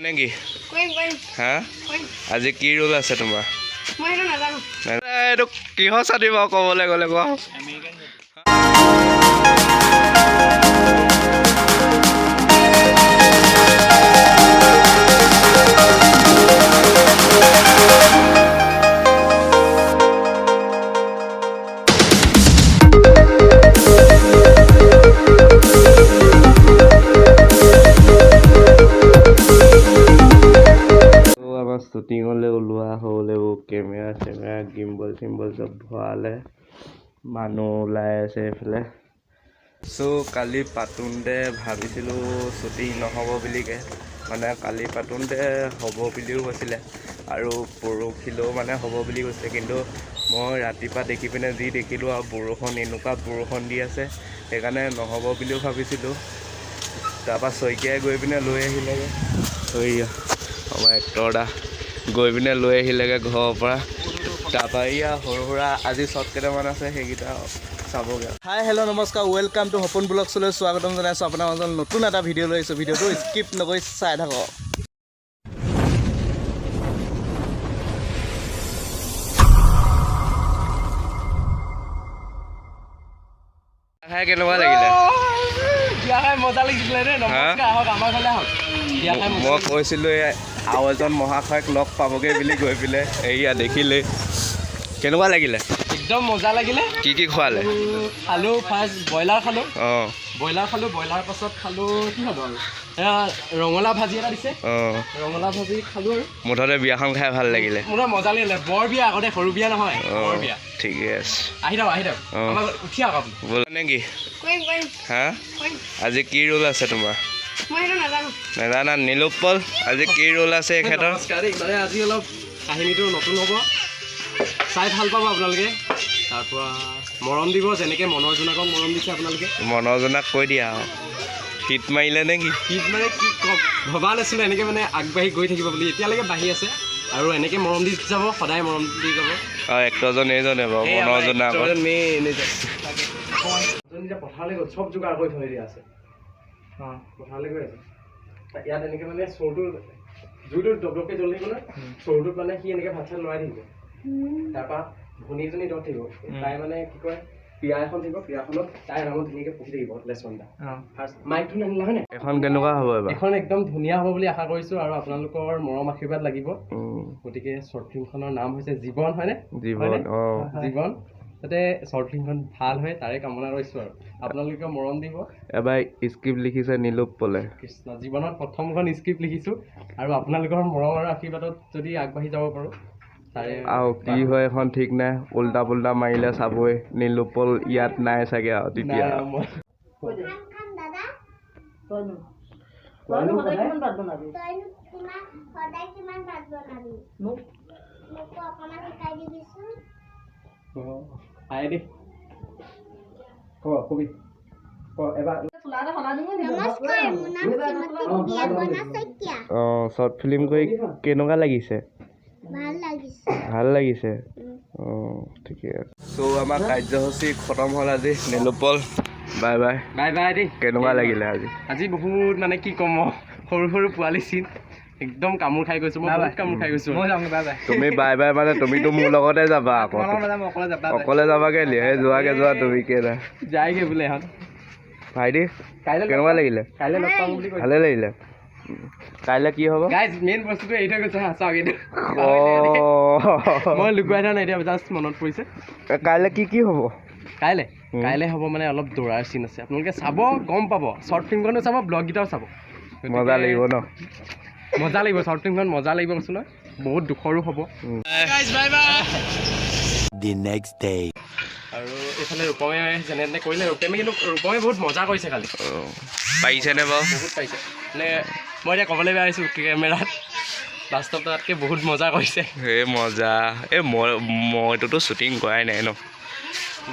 নে কি? কৰিম, কৰিম। হা? কৰিম। আজি কি ৰোল আছে তোমাৰ? মই সেইটো নাজানো। এইটো কিহৰ চাতি বাৰু ক'বলৈ গ'লে কোৱা। আমাৰ শ্বুটিঙলৈ ওলোৱা হ'ল। এইবোৰ কেমেৰা চেমেৰা, গিম্বল চিম্বল চব ভৰালে, মানুহ ওলাই আছে এইফালে। চ' কালি পাতোঁতে ভাবিছিলোঁ শ্বুটিং নহ'ব বুলিকে, মানে কালি পাতোঁতে হ'ব বুলিও কৈছিলে আৰু পৰহিলৈও মানে হ'ব বুলি কৈছিলে। কিন্তু মই ৰাতিপুৱা দেখি পিনে যি দেখিলোঁ আৰু বৰষুণ, এনেকুৱা বৰষুণ দি আছে, সেইকাৰণে নহ'ব বুলিও ভাবিছিলোঁ। তাৰপৰা শইকীয়াই গৈ পিনে লৈ আহিলেগৈ। এইয়া আমাৰ এক্টৰ দা গৈ পিনে লৈ আহিলেগৈ ঘৰৰ পৰা। তাৰপৰা এইয়া সৰু সুৰা আজি শ্বট কেইটামান আছে, সেইকেইটা চাবগৈ। হাই, হেল্ল', নমস্কাৰ, welcome to সপোন ব্লগছলৈ স্বাগতম জনাইছোঁ। আপোনাৰ মাজত নতুন এটা ভিডিঅ' লৈ আহিছোঁ। ভিডিঅ'টো স্কিপ নকৰি চাই থাকক। খাই কেনেকুৱা লাগিলে? বিয়া খাই মজা লাগিছিলে দেই। নমস্কাৰ, আহক, আমাৰ ঘৰলৈ আহক। বিয়া খাই মজা। মই কৈছিলোঁ এই আৰু এজন মহাশয়ক লগ পাবগৈ বুলি, গৈ পেলাই এইয়া দেখিলেই। কেনেকুৱা লাগিলে? একদম মজা লাগিলে। কি কি খোৱালে? খালোঁ, ফাৰ্ষ্ট ব্ৰইলাৰ খালোঁ। ব্ৰইলাৰ খালোঁ, ব্ৰইলাৰ পাছত খালোঁ, কি খালোঁ আৰু, এয়া ৰঙালাও ভাজি এটা দিছে। ৰঙালাও ভাজি খালোঁ আৰু। মুঠতে বিয়াখন খাই ভাল লাগিলে। মোৰ মজা লাগিলে। বৰ বিয়া আগতে, সৰু বিয়া নহয়। বৰ বিয়া। ঠিকে আছে। আহি থাকক, আহি থাকক। আমাৰ ঘৰত উঠি আহক আপুনি। ব'ল নে কি? কৰিম, কৰিম। হা? কৰিম। আজি কি ৰোল আছে তোমাৰ? মই সেইটো নাজানো। নাজানা? নীলোৎপল, আজি কি ৰোল আছে এখেতৰ? নমস্কাৰ দেই। মানে আজি অলপ কাহিনীটো নতুন হ'ব, চাই ভাল পাব আপোনালোকে। তাৰপৰা মৰম দিব, যেনেকৈ মনৰ জোনাকক মৰম দিছে আপোনালোকে। মনজনাক কৈ দিয়া আৰু হিট মাৰিলে নে কি? কি মানে কি ক'ম, ভবা নাছিলোঁ এনেকৈ মানে আগবাঢ়ি গৈ থাকিব বুলি। এতিয়ালৈকে বাঢ়ি আছে আৰু এনেকৈ মৰম দি যাব, সদায় মৰম দি যাব। অঁ, এক্টৰজন এইজনে বাৰু, মনজনা আকৌ। এতিয়া পথাৰলৈ গ'ল, চব যোগাৰ কৰি থৈ দিয়া আছে। পথাৰলৈ গৈ আছে। ইয়াত এনেকৈ মানে চৰুটো, জুইটো দপদপকৈ জ্বলি থাকিব নহয়, চৰুটোত মানে সি এনেকৈ ভাত চাত লৰাই থাকিব। তাৰপৰা ভনীজনী দত থাকিব, তাই মানে কি কয়, পীৰা এখন থাকিব, পীৰাখনত তাই আৰামত ধুনীয়াকৈ পঢ়ি থাকিব লেচন এটা। ফাৰ্ষ্ট মাইকটো নানিলা হয় নাই? এখন কেনেকুৱা হ'ব এবাৰ? এখন একদম ধুনীয়া হ'ব বুলি আশা কৰিছোঁ আৰু আপোনালোকৰ মৰম আশীৰ্বাদ লাগিব। গতিকে শ্বৰ্ট ফিল্মখনৰ নাম হৈছে জীৱন, হয়নে? জীৱন। হয়নে? অঁ। জীৱন। যাতে শ্বৰ্ট ফিল্মখন ভাল হয় তাৰে কামনা কৰিছোঁ আৰু আপোনালোকে মৰম দিব। এবাৰ স্ক্ৰিপ্ট লিখিছে নীলোৎপলে। কৃষ্ণ, জীৱনত প্ৰথমখন স্ক্ৰিপ্ট লিখিছোঁ আৰু আপোনালোকৰ মৰম আৰু আশীৰ্বাদত যদি আগবাঢ়ি যাব পাৰোঁ তাৰে। আৰু কি হয় এখন ঠিক নাই, উল্টা পুল্টা মাৰিলে চাবই, নীলোৎপল ইয়াত নাই চাগে আৰু তেতিয়া। নাই আৰু মই খাম দাদা। তইনো সদায় তইনো কিমান সদায় কিমান ভাত বনাবি? মোকো অকণমান শিকাই দিবিচোন। আই দে, ক, কবি, ক এবাৰ। নমস্কাৰ, মোৰ নাম শ্ৰীমতী প্ৰিয়াপৰ্ণা শইকীয়া। অঁ, শ্বৰ্ট ফিল্ম কৰি কেনেকুৱা লাগিছে? ভাল লাগিছে। ভাল লাগিছে, অঁ, ঠিকে আছে। চ' আমাৰ কাৰ্যসূচী খতম হ'ল আজি। Nilotpal, bye bye. Bye bye দেই। কেনেকুৱা লাগিলে আজি? আজি বহুত, মানে কি ক'ম মই, সৰু সৰু পোৱালি চিন, একদম কামোৰ খাই গৈছোঁ মই, বহুত কামোৰ খাই গৈছোঁ। তুমি বাই বাই মানে তুমিতো মোৰ লগতে যাবা আকৌ। অকলে যাবাগে নি? সেই যোৱাগে যোৱা তুমি, কেইটা যায়গে বোলে এখন। ভাইটি। কাইলৈ কেনেকুৱা লাগিলে? কাইলৈ লগ পাম বুলি কৈছে। ভালে লাগিলে। কাইলৈ কি হ'ব? গাইজ, মেইন বস্তুটো এৰি থৈ গৈছে হা, চাওক এইটো। অঁ। মই লুকুৱাই থোৱা নাই, এতিয়া জাষ্ট মনত পৰিছে। কাইলৈ কি কি হ'ব? কাইলৈ, কাইলৈ হ'ব মানে অলপ দৌৰাৰ চিন আছে। আপোনালোকে চাব, গম পাব। শ্বৰ্ট ফিল্মখনো চাব, ব্লগকেইটাও চাব। মজা লাগিব ন? মজা লাগিব, শ্বৰ্ট ফিল্মখন মজা লাগিব কৈছোঁ নহয়। বহুত দুখৰো হ'ব। Bye bye. The next day. আৰু এইফালে ৰূপমে যেনে তেনে কৰিলে। ৰূপমে, কিন্তু ৰূপমে বহুত মজা কৰিছে কালি। অঁ, পাৰিছেনে বাৰু? বহুত পাৰিছে। মানে মই এতিয়া ক'বলৈ বেয়া পাইছোঁ কেমেৰাত, বাস্তৱ তাতকৈ বহুত মজা কৰিছে। এই মজা। এই মই মইটোতো শ্বুটিং কৰাই নাই ন।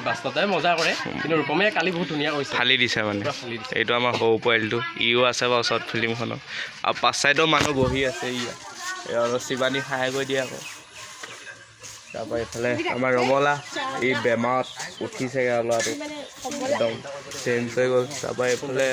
বাস্তৱতাই মজা কৰে, কিন্তু ৰূপমে কালি বহুত ধুনীয়া কৰিছে। ফালি দিছে মানে। পুৰা ফালি দিছে। এইটো আমাৰ সৰু পোৱালিটো, ইও আছে বাৰু শ্বৰ্ট ফিল্মখনত। আৰু পাছ চাইডৰ মানুহ বহি আছে। ইয়া, এই অলপ শিৱানী খাই গৈ দিয়ে আকৌ। তাৰপৰা এইফালে আমাৰ ৰমলা, এই বেমাৰত উঠিছেগৈ আৰু ল'ৰাটো একদম চেঞ্জ হৈ গ'ল। তাৰপৰা এইফালে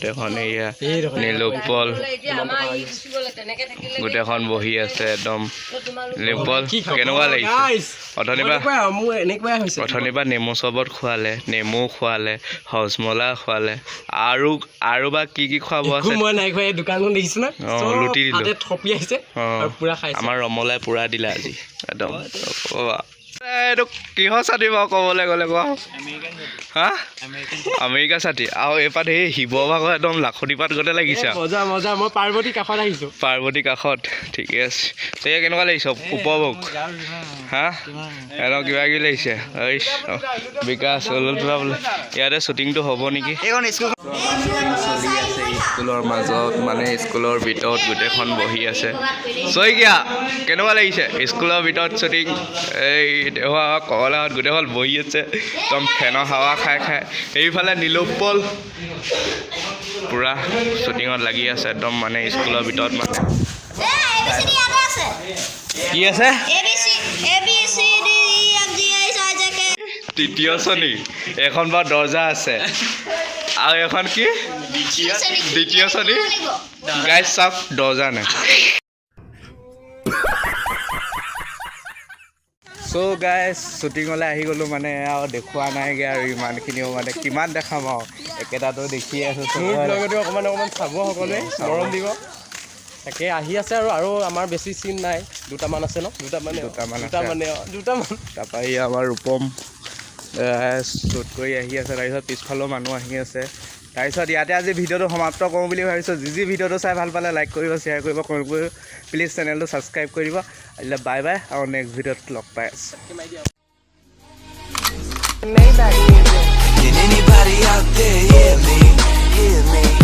গোটেইখন। এয়া নীলোৎপল, গোটেইখন বহি আছে একদম। নীলোৎপল, কেনেকুৱা লাগিছে অথনিৰ পৰা? মোৰ এনেকুৱাই হৈছে। অথনিৰ পৰা নেমু চৰবত খোৱালে, নেমু খোৱালে, হজমলা খোৱালে আৰু বা কি কি খুৱাব একো আছে। মই নাই খোৱা। এই দোকানখন দেখিছো না? অ, চব লুটি দিলো। হাতে থপিয়াইছে আৰু পুৰা খাইছে। আমাৰ ৰমলাই পুৰা দিলে আজি একদম। অ, এইটো কিহৰ ছাতি বাৰু ক'বলৈ গ'লে কোৱা হা? আমেৰিকা ছাতি। আৰু এইপাত সেই শিৱভাগৰ একদম লাখুটি পাত গতে লাগিছে আৰু। মজা মজা, মই পাৰ্বতী কাষত আহিছো। পাৰ্বতী কাষত, ঠিকে আছে। তেতিয়া কেনেকুৱা লাগিছে উপভোগ হা? একদম কিবা কিবি লাগিছে। এই বিকাশ ওলোটা বোলে। ইয়াতে শ্বুটিংটো হ'ব নেকি? শ্বুটিং চলি আছে স্কুলৰ মাজত, মানে স্কুলৰ ভিতৰত গোটেইখন বহি আছে। শইকীয়া, কেনেকুৱা লাগিছে স্কুলৰ ভিতৰত শ্বুটিং? এই দেহা কমলাহঁত গোটেইখন বহি আছে একদম ফেনৰ হাৱা খাই খাই। এইফালে নীলোৎপল পূৰা শ্বুটিঙত লাগি আছে একদম, মানে স্কুলৰ ভিতৰত মানে। এ এ বি চি ডি ইয়াতে আছে। কি আছে? A B C, A B C D E F G H I J K. তৃতীয় শ্ৰেণী এখন বা দৰ্জা আছে আৰু এখন কি? দ্বিতীয় শ্ৰেণী। গাইজ চাওক, দৰ্জা নাই। চ' গাইজ, শ্বুটিঙলৈ আহি গ'লোঁ, মানে আৰু দেখুওৱা নাইগৈ আৰু ইমানখিনিও, মানে কিমান দেখাম আৰু একেটাতো দেখিয়ে আছোঁ। মোৰ ব্লগতো অকণমান অকণমান চাব সকলোৱে, মৰম দিব। তাকে আহি আছে আৰু আমাৰ বেছি চিন নাই, দুটামান আছে ন? দুটামান। দুটামান আছে। দুটামানে, অ, দুটামান। তাৰপৰা এই আমাৰ ৰূপম শ্বুট কৰি আহি আছে। তাৰপিছত পিছফালেও মানুহ আহি আছে। তাৰপিছত ইয়াতে আজি ভিডিঅ'টো সমাপ্ত কৰোঁ বুলি ভাবিছোঁ। যি যি ভিডিঅ'টো চাই ভাল পালে লাইক কৰিব, শ্বেয়াৰ কৰিব, কমেণ্ট কৰিব, প্লিজ চেনেলটো ছাবস্ক্ৰাইব কৰি দিব। আজিলৈ বাই বাই আৰু নেক্সট ভিডিঅ'ত লগ পাই আছোঁ। Can anybody out there hear me? Hear me?